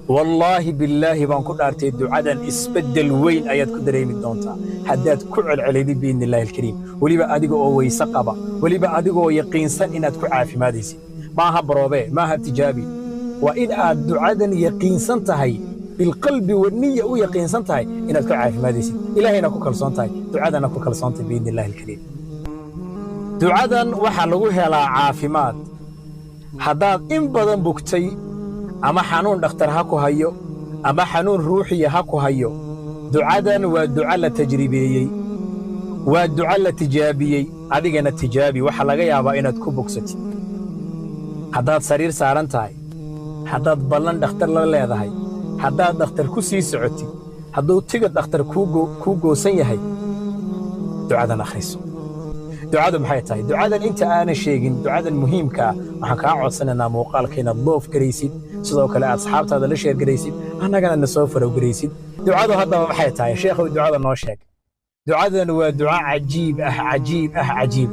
Wallaahi billaahi baan ku dhaartay, ducadan isbeddel weyn ayaad ku dareemi doontaa haddaad ku celcelidid, biidni illaahi alkariim, weliba adiga oo weyse qaba, weliba adigoo yaqiinsan inaad ku caafimaadaysid. Maaha baroobee, maaha tijaabi, waa in aad ducadan yaqiinsan tahay, bilqalbi waniya u yaqiinsan tahay inaad ku caafimaadaysid, Ilaahayna ku kalsoon tahay, ducadana ku kalsoon tahay, biidni illaahi alkariim. Ducadan waxaa lagu helaa caafimaad. Haddaad in badan bugtay, ama xanuun dhakhtar ha ku hayo ama xanuun ruuxiya ha ku hayo, ducadan waa duco la tajribeeyey, waa duco la tijaabiyey. Adigana tijaabi, waxaa laga yaabaa inaad ku bogsatid. Haddaad sariir saaran tahay, haddaad ballan dhakhtar la leedahay, haddaad dhakhtar ku sii socotid, hadduu tigid dhakhtar kuu goosan yahay, ducadan akhriso. Ducadu maxay tahay? Ducadan inta aanan sheegin, ducadan muhiimka ah, waxaan kaa codsanaynaa muuqaalka inaad love garaysid, sidoo kale aad asxaabtaada la share garaysid, annagana na soo follow garaysid. Ducadu haddaba maxay tahay? Sheekhow, ducada noo sheeg. Ducadan waa duco cajiib ah, cajiib ah, cajiib.